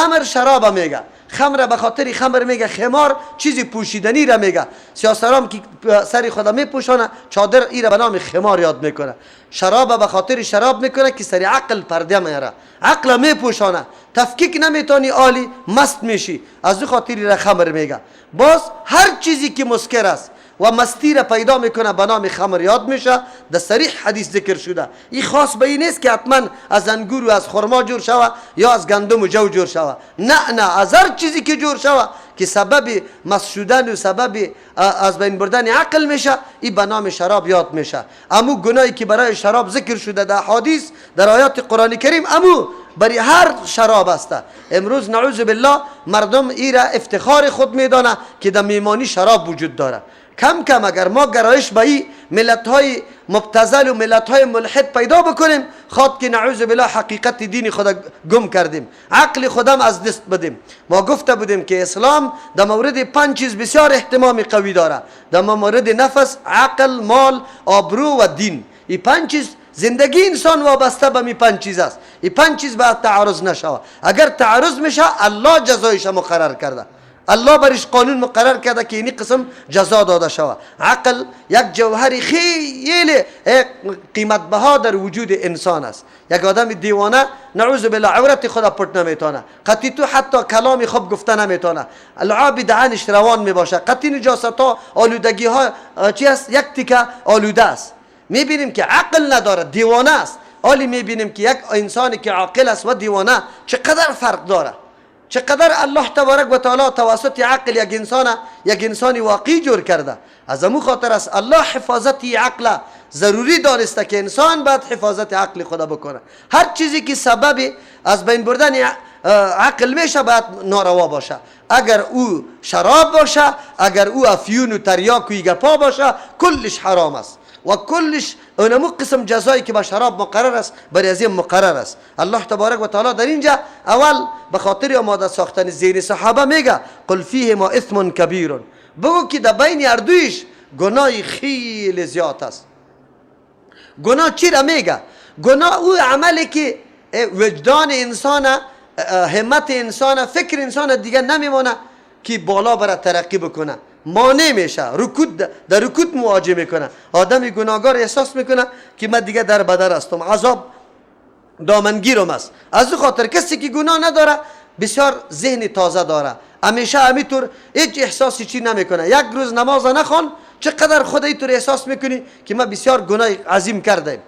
خمر شراب میگه، خمر به خاطر خمر میگه، خمار چیزی پوشیدنی را میگه. سیاسرام که سر خدا میپوشانه چادر ای را به نام خمار یاد میکنه. شراب به خاطر شراب میکنه که سر عقل پرده میاره، عقل میپوشانه، تفکیک نمیتونی، عالی مست میشی، از او خاطر را خمر میگه. باز هر چیزی که مسکر است و مستی را پیدا میکنه به نام خمر یاد میشه، در صریح حدیث ذکر شده. این خاص به این نیست که حتما از انگور و از خرما جور شوه یا از گندم و جو جور شوه، نه نه، از هر چیزی که جور شوه که سبب مست شدن و سبب از بین بردن عقل میشه، این به نام شراب یاد میشه. امو گناهی که برای شراب ذکر شده در حدیث، در آیات قرآن کریم، امو برای هر شراب است. امروز نعوذ بالله مردم ای را افتخار خود میدانه که در میمانی شراب وجود داره. کم کم اگر ما گرایش به این ملت های مبتذل و ملت های ملحد پیدا بکنیم، خواد که نعوذ بالله حقیقت دین خود گم کردیم، عقل خودم از دست بدیم. ما گفته بودیم که اسلام در مورد پنج چیز بسیار اهتمام قوی داره، در مورد نفس، عقل، مال، آبرو و دین. این پنج چیز زندگی انسان وابسته به می پنج چیز است. این پنج چیز باید تعارض نشود. اگر تعارض میشه الله جزایش مقرر کرده، الله برش قانون مقرر کرده که اینی قسم جزا داده شود. عقل یک جوهر خیلی قیمت بها در وجود انسان است. یک آدم دیوانه نعوذ بالله عورت خود پټ نمیتونه، قطعی تو حتی کلام خوب گفته نمیتونه، لعاب دهنش روان میباشه، قطعی نجاست ها آلودگی ها چی است، یک تیکه آلوده است. میبینیم که عقل نداره، دیوانه است. حالی میبینیم که یک انسانی که عاقل است و دیوانه چقدر فرق داره، چقدر الله تبارک و تعالی توسط عقل یک انسان واقعی جور کرده. از امو خاطر است الله حفاظت عقل ضروری دانسته که انسان باید حفاظت عقل خدا بکنه. هر چیزی که سبب از بین بردن عقل میشه باید ناروا باشه. اگر او شراب باشه، اگر او افیون و تریاک و گپا باشه، کلش حرام است و کلش اونمو قسم جزایی که با شراب مقرر است برای از این مقرر است. الله تبارک و تعالی در اینجا اول به خاطر آماده ساختن ذهن صحابه میگه قل فیه ما اثم کبیر، بگو که در بین اردویش گناه خیلی زیاد است. گناه چی را میگه؟ گناه او عملی که وجدان انسان، همت انسان، فکر انسان دیگه نمیمانه که بالا بره ترقی بکنه، مانع میشه، رکود در رکود مواجه میکنه. آدم گناهگار احساس میکنه که من دیگه در بدر هستم، عذاب دامنگیرم است. از او خاطر کسی که گناه نداره بسیار ذهن تازه داره، همیشه همینطور هیچ احساسی چی نمیکنه. یک روز نماز نخوان چقدر خود اینطور احساس میکنی که من بسیار گناه عظیم کردم.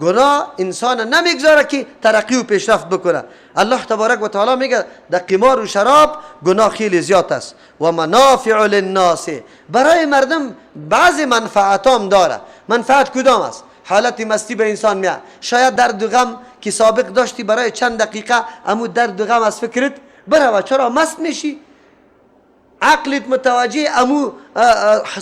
گناه انسان نمیگذاره که ترقی و پیشرفت بکنه. الله تبارک و تعالی میگه در قمار و شراب گناه خیلی زیاد است و منافع للناس، برای مردم بعض منفعت هم داره. منفعت کدام است؟ حالت مستی به انسان میاد، شاید درد و غم که سابق داشتی برای چند دقیقه امو درد و غم از فکرت بروه. چرا مست میشی؟ عقلت متوجه امو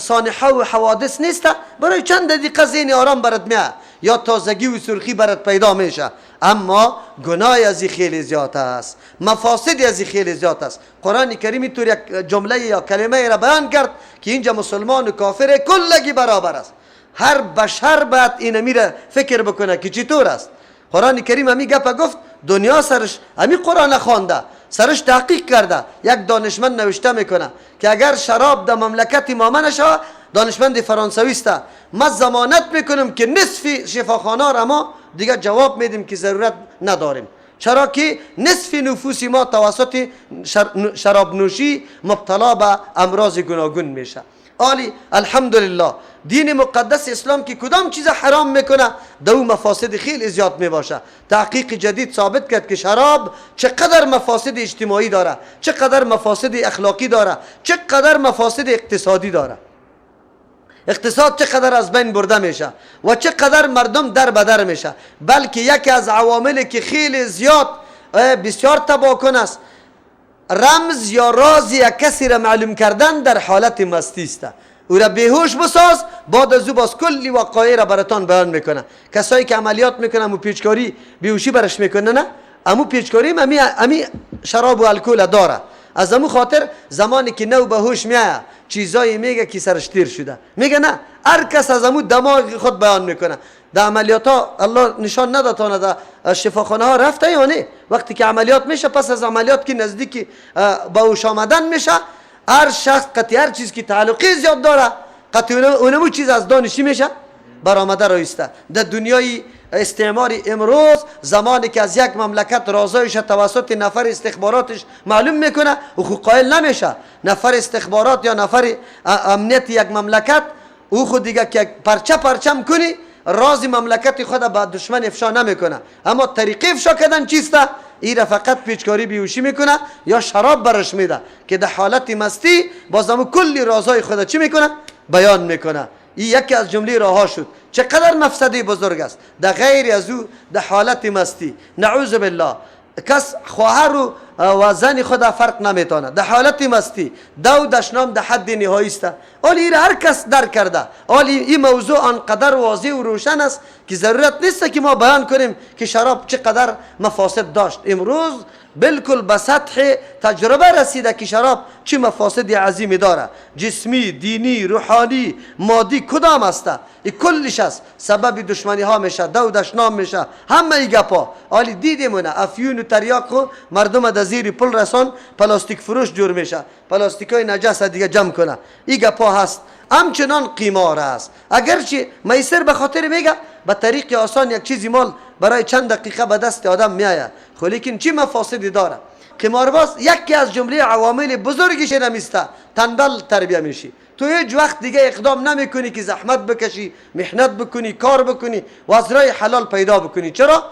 سانحه و حوادث نیست، برای چند دقیقه ذهن آرام برات میاد یا تازگی و سرخی برات پیدا میشه. اما گناه از خیلی زیاد است، مفاسد از خیلی زیاد است. قرآن کریم طور یک جمله یا کلمه را بیان کرد که اینجا مسلمان و کافر کلگی برابر است. هر بشر باید این میره فکر بکنه که چطور است. قرآن کریم همی گپ گفت، دنیا سرش همی قرآن خوانده، سرش تحقیق کرده. یک دانشمند نوشته میکنه که اگر شراب در مملکت ما منع شود، دانشمند فرانسوی است، ما ضمانت میکنم که نصف شفاخانه را ما دیگه جواب میدیم که ضرورت نداریم، چرا که نصف نفوس ما توسط شراب نوشی مبتلا به امراض گوناگون میشه. آلی الحمدلله دین مقدس اسلام که کدام چیز حرام میکنه دو مفاسد خیلی زیاد میباشه. تحقیق جدید ثابت کرد که شراب چقدر مفاسد اجتماعی داره، چقدر مفاسد اخلاقی داره، چقدر مفاسد اقتصادی داره. اقتصاد چقدر از بین برده میشه و چقدر مردم در بدر میشه. بلکه یکی از عواملی که خیلی زیاد بسیار تباکن است، رمز یا راز یک کسی را معلوم کردن در حالت مستی است. او را بیهوش بساز، بعد از او باز کلی وقایع را براتان بیان میکنه. کسایی که عملیات میکنه امو پیچکاری بیهوشی برش میکنه، نه امو پیچکاری امی شراب و الکل داره. از امو خاطر زمانی که نو به هوش میایه چیزایی میگه که سرش تیر شده، میگه نه، هر کس از امو دماغ خود بیان میکنه. در عملیات ها الله نشان نداد در شفاخانه ها رفته یا نه، وقتی که عملیات میشه پس از عملیات که نزدیک به هوش آمدن میشه، هر شخص قطعی هر چیز که تعلقی زیاد داره قطعی اونمو چیز از دانشی میشه برآمده رایسته. در دنیای استعمار امروز زمانی که از یک مملکت رازایش توسط نفر استخباراتش معلوم میکنه او خود قائل نمیشه. نفر استخبارات یا نفر امنیت یک مملکت او خود دیگه که پرچه پرچم کنی راز مملکت خود به دشمن افشا نمیکنه، اما طریقه افشا کردن چیسته؟ ای را فقط پیچکاری بیهوشی میکنه یا شراب برش میده که در حالت مستی بازم کلی رازهای خود چی میکنه؟ بیان میکنه. این یکی از جمله راه شد. چقدر مفسده بزرگ است در غیر از او در حالت مستی، نعوذ بالله، کس خواهر و زن خود فرق نمیتونه در حالت مستی، دو دشنام در حد نهایی است. ولی هر کس درک کرده، ولی این موضوع آنقدر واضح و روشن است که ضرورت نیست که ما بیان کنیم که شراب چقدر مفاسد داشت. امروز بالکل به سطح تجربه رسیده که شراب چه مفاسد عظیمی داره، جسمی، دینی، روحانی، مادی، کدام است؟ این کلش است سبب دشمنی ها میشه، دو دشنام میشه، همه ای گپا. حالی دیدیمونه افیون و تریاک و مردم در زیر پل رسان پلاستیک فروش جور میشه، پلاستیک های نجس دیگه جمع کنه، این گپا هست. همچنان قمار است، اگرچه میسر به خاطر میگه به طریق آسان یک چیزی مال برای چند دقیقه به دست آدم میآید، خب لیکن چی مفاسدی داره؟ قمارباز یکی از جمله عوامل بزرگش نمیسته، تنبل تربیه میشی. تو هیچ وقت دیگه اقدام نمیکنی که زحمت بکشی، محنت بکنی، کار بکنی و از راه حلال پیدا بکنی. چرا؟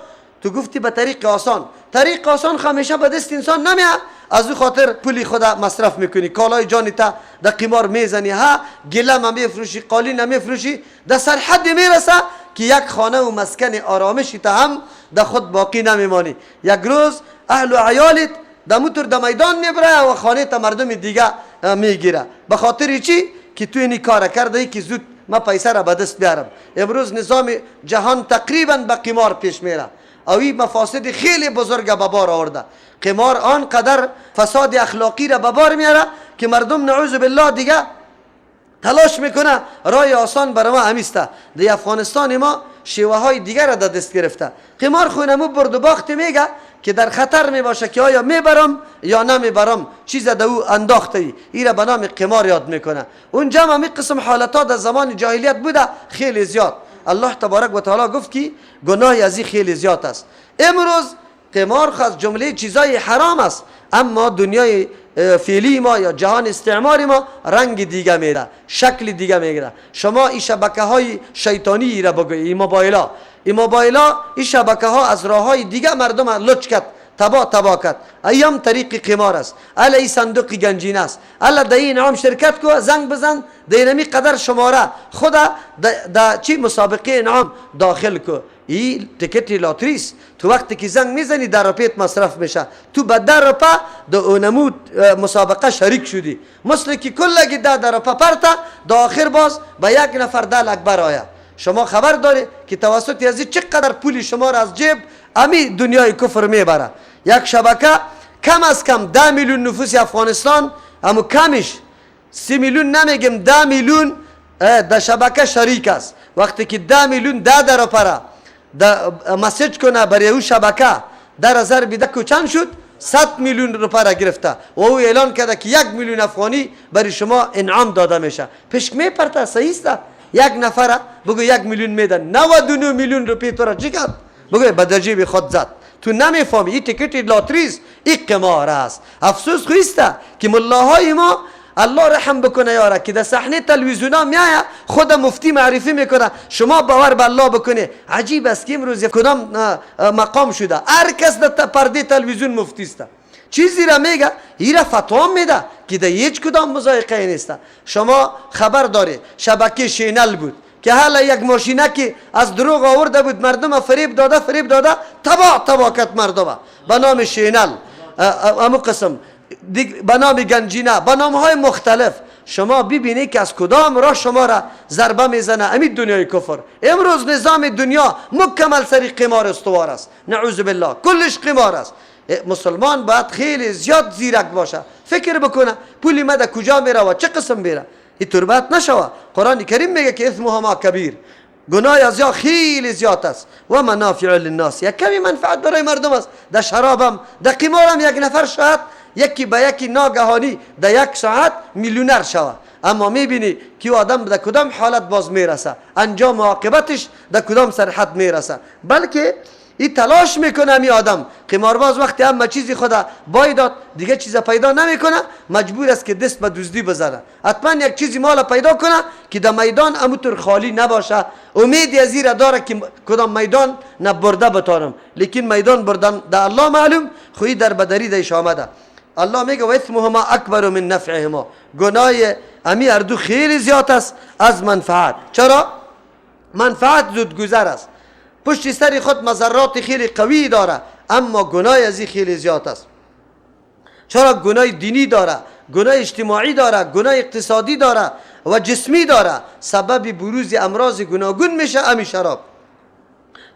تو گفتی به طریق آسان، طریق آسان همیشه به دست انسان نمیاد، از او خاطر پولی خود مصرف میکنی، کالای جانی تا در قمار میزنی، ها گله میفروشی، قالین میفروشی، در سرحد میرسه که یک خانه و مسکن آرامشی تا هم در خود باقی نمیمانی. یک روز اهل و عیالت در موتور در میدان میبره و خانه تا مردم دیگه میگیره. به خاطر چی؟ که تو این کار کرده ای که زود ما پیسه را به دست بیارم. امروز نظام جهان تقریبا به قمار پیش میره، او این مفاسد خیلی بزرگ به بار آورده. قمار آنقدر فساد اخلاقی را به بار میاره که مردم نعوذ بالله دیگه تلاش میکنه رای آسان برای ما همیسته. در افغانستان ما شیوه های دیگر را در دست گرفته. قمار خونمو برد و باخت میگه که در خطر میباشه که آیا میبرم یا نمیبرم، چیز در او انداخته ای، ای را به نام قمار یاد میکنه. اونجا هم همین قسم حالت ها در زمان جاهلیت بوده خیلی زیاد. الله تبارک و تعالی گفت که گناه از این خیلی زیاد است. امروز قمار از جمله چیزای حرام است، اما دنیای فعلی ما یا جهان استعمار ما رنگ دیگه میره، شکل دیگه میگیره. شما این شبکه های شیطانی را بگویی، این موبایل ها، این موبایل ها، این شبکه ها از راه های دیگه مردم لچ کرد، تبا تبا کرد. ایام طریق قمار است، الا ای صندوق گنجینه است، الا در این انعام شرکت کو، زنگ بزن در اینمی قدر شماره خدا در چی مسابقه انعام داخل کو. این ticket لاتری است. تو وقتی که زنگ میزنی در روپیت مصرف میشه، تو به 10 روپه در اونمو مسابقه شریک شدی، مثل که کلگی 10 روپه پرتا در آخر باز به یک نفر 10 لک برآید. شما خبر داری که توسط از چقدر پولی شما را از جیب امی دنیای کفر میبره. یک شبکه کم از کم 10 میلیون نفوس افغانستان، اما کمش 3 میلیون نمیگم، 10 میلیون در شبکه شریک است. وقتی که 10 میلیون 10 روپه را message کنه برای او شبکه، در ضرب ده کو چند شد؟ 100 میلیون روپه را گرفته و او اعلان کرده که 1 میلیون افغانی برای شما انعام داده میشه. پشک میپرته، صحیح است. یک نفره بگو 1 میلیون میده، 99 میلیون روپیه تو را چی کرد؟ بگو به جیب خود زد. تو نمیفهمی این ticket لاتری است، این قمار است. افسوس خو است که ملاهای ما الله رحم بکنه یاره که در صحنه تلویزیون میایه خود مفتی معرفی میکنه، شما باور به الله بکنه. عجیب است که امروز کدام مقام شده هر کس در پرده تلویزیون مفتی است، چیزی را میگه، ایرا فتوا میده که در هیچ کدام مضایقه نیست. شما خبر داری شبکه شینل بود که حالا یک ماشینه که از دروغ آورده بود، مردم فریب داده، فریب داده، تبا تبا کت مردم به نام شینل، امو قسم به نام گنجینه، به نام های مختلف. شما ببینید که از کدام راه شما را ضربه میزنه امید دنیای کفر. امروز نظام دنیا مکمل سری قمار استوار است، نعوذ بالله، کلش قمار است. مسلمان باید خیلی زیاد زیرک باشه، فکر بکنه پولی ما در کجا میره و چه قسم میره. این تربت نشوه. قرآن کریم میگه که اثمهما کبیر، گناه از یا خیلی زیاد است. و منافع للناس، یک کمی منفعت برای مردم است. در شرابم در قمارم یک نفر شاید یکی به یکی ناگهانی در یک ساعت میلیونر شود، اما میبینی که آدم در کدام حالت باز میرسه، انجام عاقبتش در کدام سرحد میرسه. بلکه این تلاش میکنه می آدم قمارباز وقتی اما چیزی خدا بای داد دیگه چیز پیدا نمیکنه، مجبور است که دست به دزدی بزنه، حتما یک چیزی مال پیدا کنه که در میدان اموتر خالی نباشه. امیدی از این داره که کدام میدان نبرده بتانم، لیکن میدان بردن در الله معلوم، خویی در بدری دیش آمده. الله میگه و اثمهما اکبر من نفعهما، گناه امی اردو خیلی زیاد است از منفعت. چرا؟ منفعت زود گذر است، پشت سر خود مضرات خیلی قوی داره، اما گناه از این خیلی زیاد است. چرا؟ گناه دینی داره، گناه اجتماعی داره، گناه اقتصادی داره و جسمی داره، سبب بروز امراض گوناگون میشه امی شراب.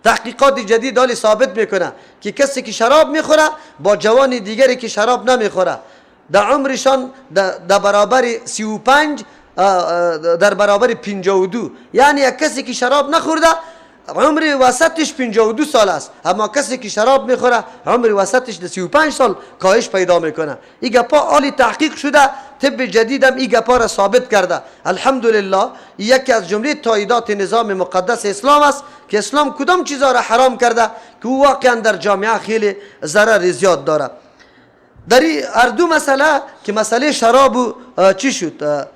تحقیقات جدید حالی ثابت میکنه که کسی که شراب میخوره با جوان دیگری که شراب نمیخوره در عمرشان در برابر 35 در برابر 52، یعنی یک کسی که شراب نخورده عمر وسطش 52 سال است، اما کسی که شراب میخوره عمر وسطش در 35 سال کاهش پیدا میکنه. این گپا عالی تحقیق شده، طب جدید هم این گپا را ثابت کرده. الحمدلله یکی از جمله تاییدات نظام مقدس اسلام است که اسلام کدام چیزا را حرام کرده که او واقعا در جامعه خیلی ضرر زیاد داره. در هر دو مسئله که مسئله شراب و چی شد،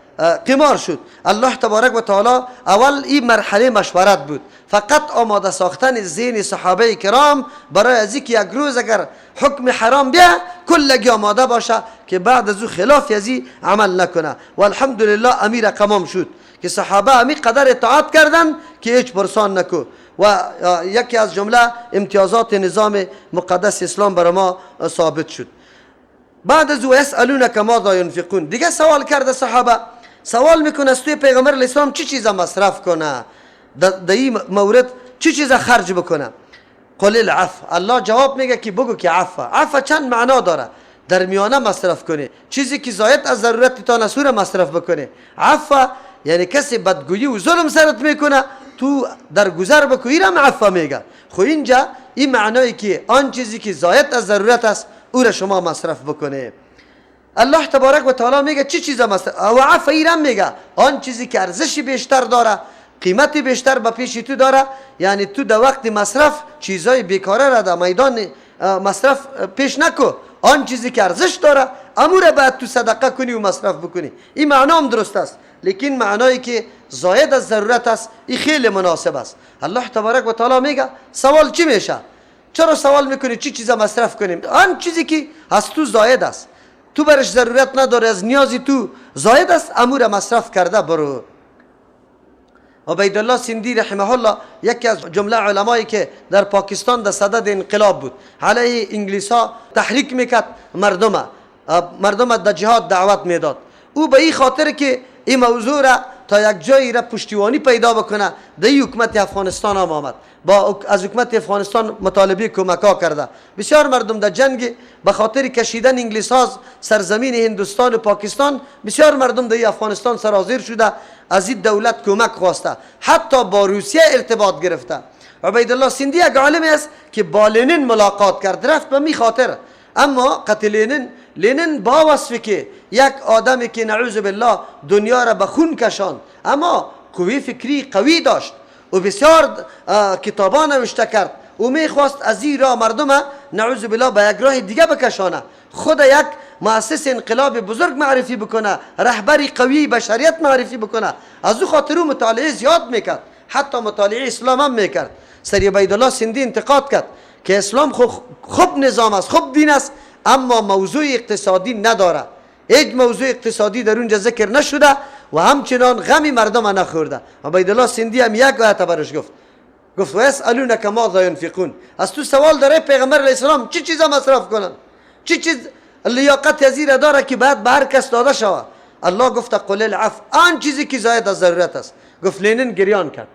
قمار شد، الله تبارک و تعالی اول این مرحله مشورت بود، فقط آماده ساختن ذهن صحابه کرام برای از اینکه یک روز اگر حکم حرام بیا کلگی آماده باشه که بعد از او خلاف از این عمل نکنه. و الحمدلله امیر قمام شد که صحابه امی قدر اطاعت کردن که هیچ پرسان نکو. و یکی از جمله امتیازات نظام مقدس اسلام برای ما ثابت شد. بعد از او یسألونک ماذا ینفقون، دیگه سوال کرده صحابه، سوال میکنه از توی پیغمبر اسلام چی چیز مصرف کنه، در این مورد چی چیز خرج بکنه. قل العفو، الله جواب میگه که بگو که عفو. عفو چند معنا داره، در میانه مصرف کنه، چیزی که زاید از ضرورت تا نسوره مصرف بکنه. عفو یعنی کسی بدگویی و ظلم سرت میکنه تو در گذر بکو، ایرم عفو میگه. خو اینجا این معنایی که آن چیزی که زاید از ضرورت است او را شما مصرف بکنه. الله تبارک و تعالی میگه چی چیز مصرف، و عفو ایرم میگه آن چیزی که ارزش بیشتر داره، قیمت بیشتر به پیش تو داره، یعنی تو در وقت مصرف چیزای بیکاره را در میدان مصرف پیش نکو، آن چیزی که ارزش داره امور باید تو صدقه کنی و مصرف بکنی. این معنا هم درست است، لیکن معنایی که زاید از ضرورت است این خیلی مناسب است. الله تبارک و تعالی میگه سوال چی میشه، چرا سوال میکنی چی چیز مصرف کنیم؟ آن چیزی که از تو زاید است، تو برش ضرورت نداره، از نیازی تو زاید است، امور مصرف کرده برو. عبیدالله سندی رحمه الله یکی از جمله علمایی که در پاکستان در صدد انقلاب بود، علیه انگلیس ها تحریک میکرد مردم در جهاد دعوت میداد. او به این خاطر که این موضوع را تا یک جایی را پشتیبانی پیدا بکنه در حکومت افغانستان هم آمد، با از حکومت افغانستان مطالبه کمک ها کرده. بسیار مردم در جنگ به خاطر کشیدن انگلیس ها سرزمین هندوستان و پاکستان، بسیار مردم در افغانستان سرازیر شده، از این دولت کمک خواسته، حتی با روسیه ارتباط گرفته. عبیدالله سندی یک عالم است که با لنین ملاقات کرد، رفت به می خاطر. اما قتل لنین با وصفی که یک آدمی که نعوذ بالله دنیا را به خون کشاند، اما قوی فکری قوی داشت و بسیار کتابا نوشته کرد. او میخواست از این راه مردم نعوذ بالله به یک راه دیگه بکشانه، خود یک مؤسس انقلاب بزرگ معرفی بکنه، رهبری قوی بشریت معرفی بکنه. از او خاطر او مطالعه زیاد میکرد، حتی مطالعه اسلام هم میکرد. سری عبیدالله سندی انتقاد کرد که اسلام خوب نظام است، خوب دین است، اما موضوع اقتصادی نداره، هیچ موضوع اقتصادی در اونجا ذکر نشده و همچنان غم مردم نخورده. عبیدالله سندی هم یک آیت برش گفت، گفت و یسألونک ماذا ینفقون، از تو سوال داره پیغمبر علیه السلام چی چیزا مصرف کنن، چی چیز لیاقت از این داره که باید به هر کس داده شود. الله گفت قل العفو، آن چیزی که زاید از ضرورت است. گفت لنین گریان کرد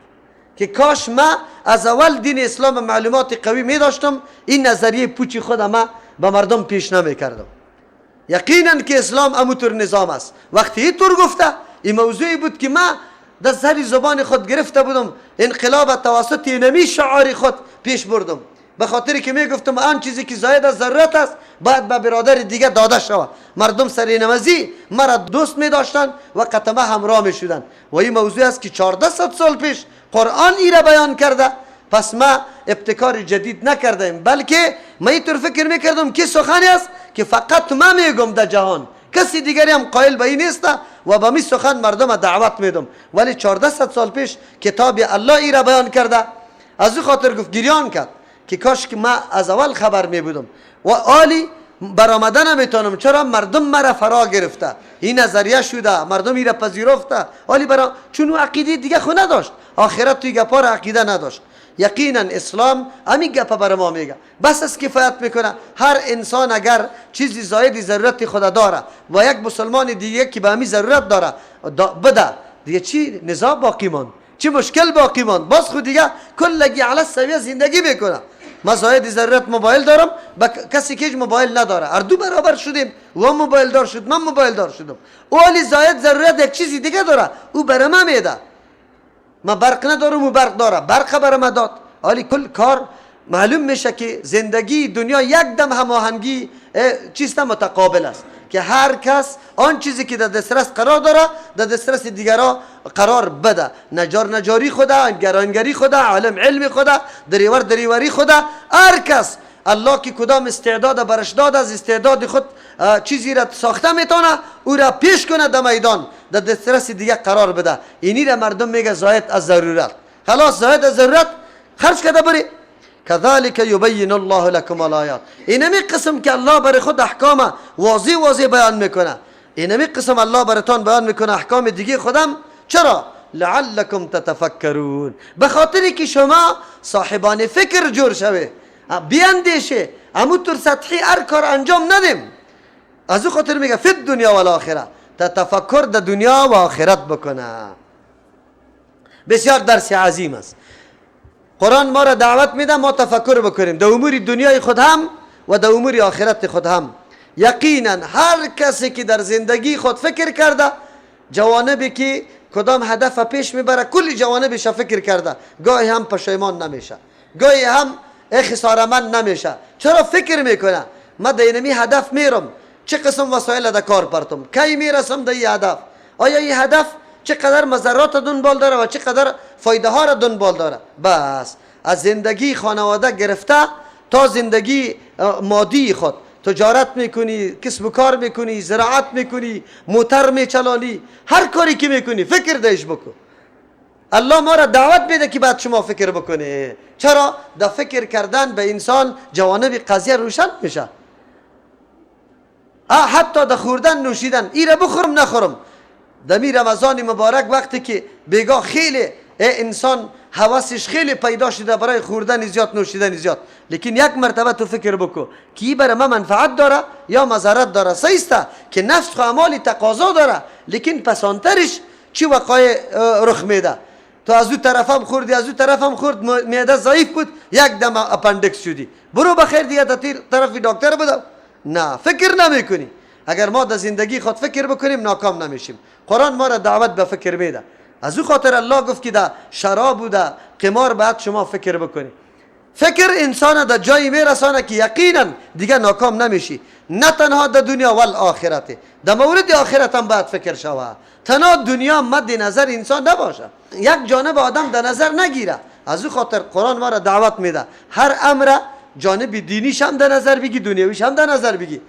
که کاش ما از اول دین اسلام معلومات قوی می داشتم، این نظریه پوچی خود ما به مردم پیش نمی کردم. یقینا که اسلام اموتر نظام است. وقتی اینطور گفته، این موضوعی بود که ما در سر زبان خود گرفته بودم، انقلاب توسط اینمی شعار خود پیش بردم، به خاطری که میگفتم آن چیزی که زاید از ضرورت است باید به برادر دیگه داده شود. مردم سر نمازی مرا دوست می داشتن و قطمه همراه می شدن. و این موضوع است که 1400 سال پیش قرآن ای را بیان کرده. پس ما ابتکار جدید نکردیم، بلکه ما اینطور فکر میکردم که سخنی است که فقط ما میگم در جهان، کسی دیگری هم قائل به این نیست و به می سخن مردم دعوت میدم. ولی 1400 سال پیش کتاب الله ای را بیان کرده. از او خاطر گفت گریان کرد که کاش که ما از اول خبر می بودم و آلی برآمده نمیتونم، چرا مردم مرا فرا گرفته، این نظریه شده، مردم این را پذیرفته. آلی برا چون او عقیده دیگه خو نداشت، آخرت توی گپا را عقیده نداشت. یقینا اسلام همین گپا بر ما میگه، بس از کفایت میکنه. هر انسان اگر چیزی زاید ضرورت خود داره و یک مسلمان دیگه که به همین ضرورت داره بده، دیگه چی نزاع باقی ماند، چی مشکل باقی ماند؟ باز خود دیگه کلگی علی سویه زندگی میکنه. ما زاید ضرورت موبایل دارم، با کسی که هیچ موبایل نداره، هر دو برابر شدیم، او موبایل دار شد، من موبایل دار شدم. او علی زاید ضرورت یک چیزی دیگه داره، او برای من میده. ما برق ندارم، او برق داره، برق برای ما داد. حالی کل کار معلوم میشه که زندگی دنیا یک دم هماهنگی چیست متقابل است که هر کس آن چیزی که در دسترس قرار داره در دسترس دیگرا قرار بده. نجار نجاری خوده، گرانگری خوده، عالم علم خوده، دریور دریوری خوده. هر کس الله که کدام استعداد برش داد، از استعداد خود چیزی را ساخته میتونه، او را پیش کنه در میدان، در دسترس دیگه قرار بده. اینی را مردم میگه زاید از ضرورت. خلاص زاید از ضرورت خرج کرده بری. كذلك يبين الله لكم الآيات. اینمی قسم که الله برای خود احکام واضح واضح بیان میکنه، اینمی قسم الله براتان بیان میکنه احکام دیگه خودم. چرا؟ لعلكم تتفکرون، به خاطری که شما صاحبان فکر جور شوه، بیاندیشه، امو طور سطحی هر کار انجام ندیم. از او خاطر میگه فی الدنیا والآخره، تفکر در دنیا و آخرت بکنه. بسیار درس عظیم است. قرآن ما را دعوت میده ما تفکر بکنیم در امور دنیای خود هم و در امور آخرت خود هم. یقینا هر کسی که در زندگی خود فکر کرده، جوانبی که کدام هدف پیش میبره کل جوانبش فکر کرده، گاهی هم پشیمان نمیشه، گاهی هم خسارمند نمیشه. چرا فکر میکنه؟ ما در اینمی هدف میرم، چه قسم وسایل در کار پرتم، کی میرسم در این هدف، آیا این هدف چقدر مضرات دنبال داره و چقدر فایده ها را دنبال داره. بس از زندگی خانواده گرفته تا زندگی مادی خود، تجارت میکنی، کسب و کار میکنی، زراعت میکنی، موتر میچلانی، هر کاری که میکنی فکر دیش بکن. الله ما را دعوت میده که بعد شما فکر بکنی. چرا؟ در فکر کردن به انسان جوانب قضیه روشن میشه. حتی در خوردن نوشیدن، ای را بخورم نخورم. دمی رمضان مبارک وقتی که بیگاه خیلی انسان حواسش خیلی پیدا شده برای خوردن زیاد نوشیدن زیاد، لیکن یک مرتبه تو فکر بکو که ای برای ما منفعت داره یا مضرت داره. صحیح است که نفس خو اعمال تقاضا داره، لیکن پسانترش چی وقایع رخ میده. تو از او طرف هم خوردی، از او طرف هم خورد، معده ضعیف بود، یک دم اپندکس شدی، برو بخیر دیگه تا طرف دکتر بودم. نه، فکر نمیکنی. اگر ما در زندگی خود فکر بکنیم ناکام نمیشیم. قرآن ما را دعوت به فکر میده. از او خاطر الله گفت که در شراب و در قمار باید شما فکر بکنی. فکر انسان در جایی میرسانه که یقینا دیگه ناکام نمیشی، نه تنها در دنیا ول آخرت. در مورد آخرت هم باید فکر شوه. تنها دنیا مد نظر انسان نباشه، یک جانب آدم در نظر نگیره. از او خاطر قرآن ما را دعوت میده هر امر جانب دینیش هم در نظر بگی، دنیویش هم در نظر بگی،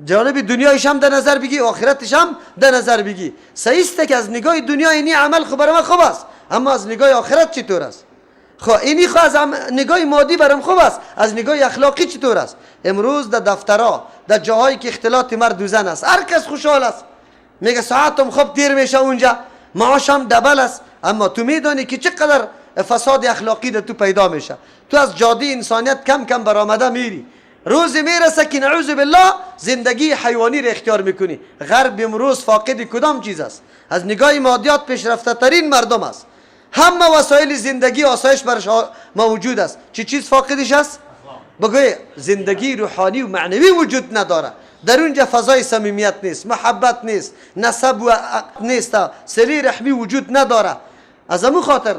جانب دنیایش هم در نظر بگی، آخرتش هم در نظر بگی. صحیح است که از نگاه دنیا اینی عمل خو برای من خوب است، اما از نگاه آخرت چطور است؟ خب اینی خو از نگاه مادی برام خوب است، از نگاه اخلاقی چطور است؟ امروز در دفترها، در جاهایی که اختلاط مرد و زن است، هر کس خوشحال است، میگه ساعتم خوب دیر میشه اونجا، معاشم دبل است، اما تو میدانی که چقدر فساد اخلاقی در تو پیدا میشه. تو از جاده انسانیت کم کم برآمده میری. روزی میرسه که نعوذ بالله زندگی حیوانی را اختیار میکنی. غرب امروز فاقد کدام چیز است؟ از نگاه مادیات پیشرفته ترین مردم است، همه وسایل زندگی آسایش برش موجود است. چی چیز فاقدش است؟ بگوی زندگی روحانی و معنوی وجود نداره. در اونجا فضای صمیمیت نیست، محبت نیست، نسب و نیست، صله رحمی وجود نداره. از امو خاطر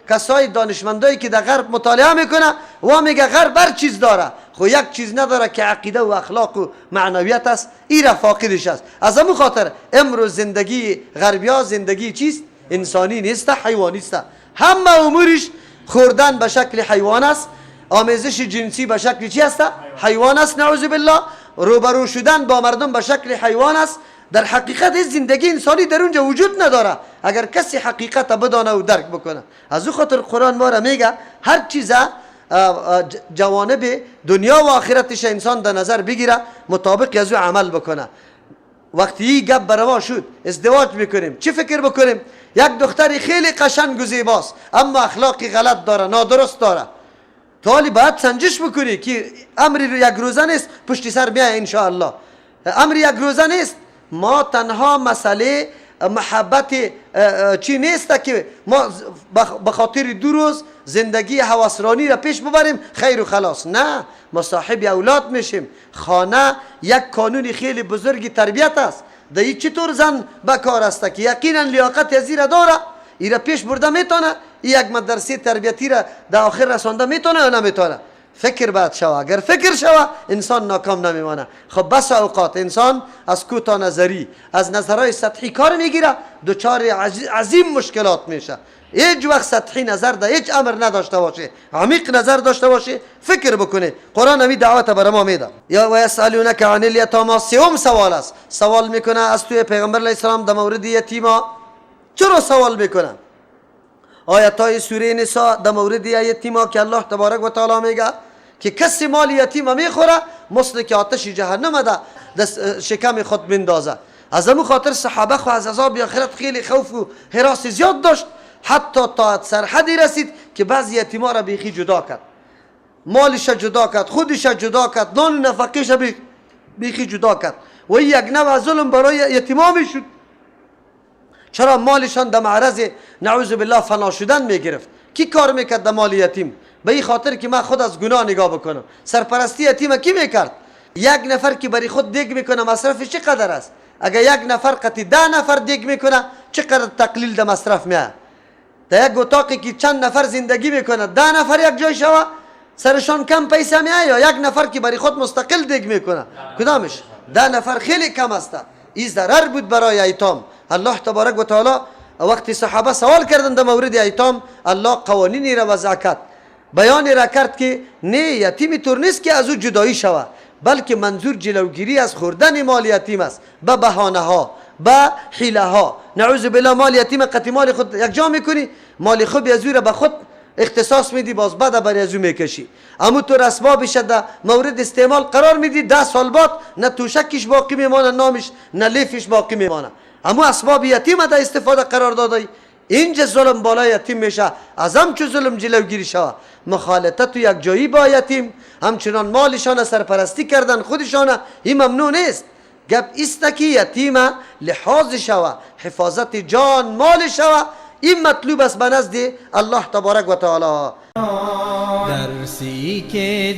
کسای دانشمندایی که در غرب مطالعه میکنه و میگه غرب هر چیز داره، خو یک چیز نداره که عقیده و اخلاق و معنویت است، ای را فاقدش است. از امو خاطر امروز زندگی غربیا زندگی چیست؟ انسانی نیست، حیوانی است. همه امورش خوردن به شکل حیوان است، آمیزش جنسی به شکل چی است؟ حیوان است، نعوذ بالله. روبرو شدن با مردم به شکل حیوان است. در حقیقت زندگی انسانی در اونجا وجود نداره اگر کسی حقیقت بدانه و درک بکنه. از او خاطر قرآن ما را میگه هر چیز جوانب دنیا و آخرتش انسان در نظر بگیره، مطابق از او عمل بکنه. وقتی این گپ بروا شد ازدواج میکنیم، چی فکر بکنیم؟ یک دختری خیلی قشنگ و زیباست اما اخلاقی غلط داره، نادرست داره. تو حالی باید سنجش بکنی که امر یک روزه نیست پشت سر میای انشاءالله. امر یک روزه نیست. ما تنها مسئله محبت چی نیست که ما به خاطر دو روز زندگی هوسرانی را پیش ببریم خیر و خلاص. نه، ما صاحب اولاد میشیم. خانه یک کانون خیلی بزرگی تربیت است. در این چطور زن بکار است که یقینا لیاقت از را داره، ای را پیش برده میتونه، یک مدرسه تربیتی را در آخر رسانده میتونه یا نمیتونه؟ فکر باید شوه. اگر فکر شوه انسان ناکام نمیمانه. خب بس اوقات انسان از کوتاه نظری، از نظرهای سطحی کار میگیره، دچار عظیم مشکلات میشه. هیچ وقت سطحی نظر ده هیچ امر نداشته باشه، عمیق نظر داشته باشه، فکر بکنه. قرآن همی دعوت برای ما میده. یا و یسألونک عن الیتاما، سوم سوال است. سوال میکنه از توی پیغمبر علیه السلام در مورد یتیما. چرا سوال میکنه؟ آیت های سوره نساء در مورد یتیما که الله تبارک و تعالی میگه که کسی مال یتیم میخوره مثل که آتش جهنم ده در شکم خود میندازه. از امو خاطر صحابه خو از عذاب آخرت خیلی خوف و هراس زیاد داشت، حتی تا سرحدی رسید که بعضی یتیما را بیخی جدا کرد، مالش جدا کرد، خودش جدا کرد، نان نفقهش بیخی جدا کرد. و یک نوع ظلم برای یتیما میشد. چرا مالشان در معرض نعوذ بالله فنا شدن میگرفت؟ کی کار میکرد در مال یتیم؟ به این خاطر که من خود از گناه نگاه بکنم. سرپرستی یتیم کی میکرد؟ یک نفر که برای خود دیگ میکنه مصرفش چقدر است؟ اگر یک نفر قطعی 10 نفر دیگ میکنه چقدر تقلیل در مصرف میاد؟ در یک اتاقی که چند نفر زندگی میکنه 10 نفر یک جای شوه سرشان کم پیسه میاد، یا یک نفر که برای خود مستقل دیگ میکنه کدامش؟ 10 نفر خیلی کم است. این ضرر بود برای ایتام. الله تبارک و تعالی وقتی صحابه سوال کردند در مورد ایتام، الله قوانینی را وضع کرد، بیان را کرد که نه یتیم طور نیست که از او جدایی شود، بلکه منظور جلوگیری از خوردن مال یتیم است به بهانه ها، به حیله ها. نعوذ بالله مال یتیم قطعی مال خود یک جا میکنی، مال خوب از او را به خود اختصاص میدی، باز بعد برای از او میکشی. اما تو اسبابش در مورد استعمال قرار میدی، 10 سال بعد نه توشکش باقی میمانه، نامش نه لیفش باقی میمانه. اما اسباب یتیم در استفاده قرار دادی، اینجا ظلم بالای یتیم میشه. از همچو ظلم جلوگیری شوه. مخالطت و یک جایی با یتیم، همچنان مالشان سرپرستی کردن خودشان، این ممنوع نیست. گپ است که یتیم لحاظ شوه، حفاظت جان مال شوه، این مطلوب است به نزد الله تبارک و تعالی. درسی که